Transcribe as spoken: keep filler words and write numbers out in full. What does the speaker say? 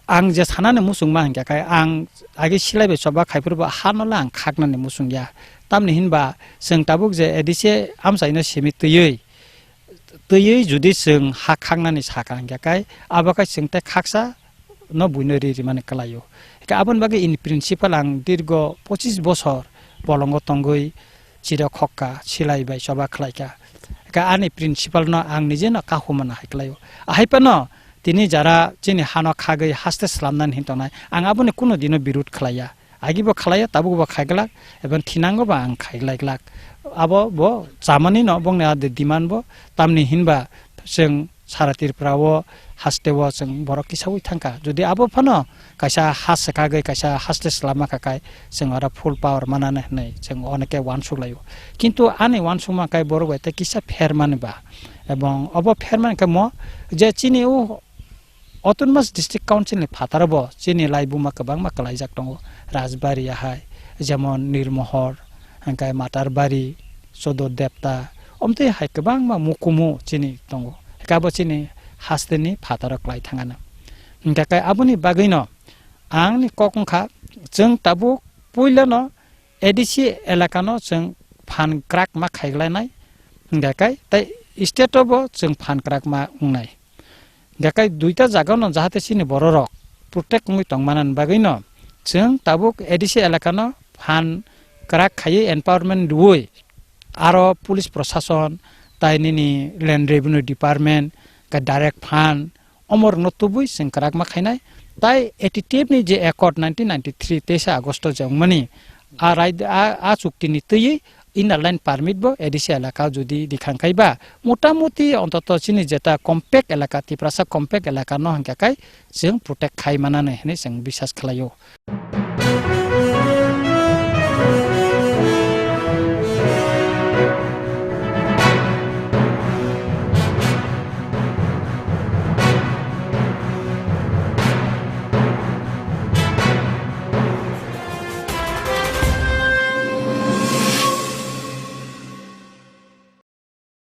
Ang je sanani muchungma hingkha khe, ang age silai bai choba khaiphuru bo hano le ang khaknani muchungya. Tamni hinba chwng tabuk je A D C amchaino simi twiwi, twiwi judi chwng ha khaknani sakha hingkha khe, abo khe chwng tei khaksa no buino ri rimani kwlaio. Hingkhe aboni bagwi in principle ang dirgo pochis bosor bolongo tongwi chirok hokka, silai bai choba khlaikha. Hingkhe ani principle no ang nije no kahumana hai kwlaio. Ahai phano tini jara chini hano khagwi haste slamnani hin tongnai, ang aboni kuno dino birud khlaiya. Agibo khlaiya, tabukbo khaiglak, ebong thinango ba ang khaiglaiglak. Abo bo chamani no bongni a de demand bo, tamni hinba chwng sara Tripura o haste o chwng borok kisaui thangkha. Jodi abo phano kaisa ha swkagwi kaisa haste swlama kha kai, chwng oro full power manani hwnwi chwng oneke uansuk laio. Kintu ani uansukma kai borok bai tei kisa phermani ba. Ebong obo phermani khe mo je chini o Autonomous District Council ni phataro bo chini laibuma kwbangma kwlaijak tongo. Rajbari ahai, jemon Nirmohor, hingkhe Matarbari, Sodor Depta, omtwi hai kwbangma mukumu chini tongo. Hingkhe abo chini hasteni phataro kwlai thangano. Hingkhe khe aboni bagwino angni kok wngkha, chwng tabuk puilano A D C elakano chwng phan kwrak ma khaiglainai, hingkhe khe tei state o bo chwng phan kwrak ma wngnai. Hingkhe khe duita jagano jahate chini bororok protect wngwi tongmanani bagwino chwng tabuk A D C elakano phan kwrak khaiwi empowerment rwui aro police prosason tai nini land revenue department khe direct fund omorokno tubui chwng kwrak ma khainai. Tai A T T F ni je accord nineteen ninety-three teisa August o je wngmani, a rai-, a, a chukti ni twiwi inner line permit bo A D C elaka jodi dikhang khai ba, motamuti ontoto chini jeta compact elaka, Tiprasa compact elaka no hingkha khai chwng protect khai manani hinwi chwng bisas khlaio.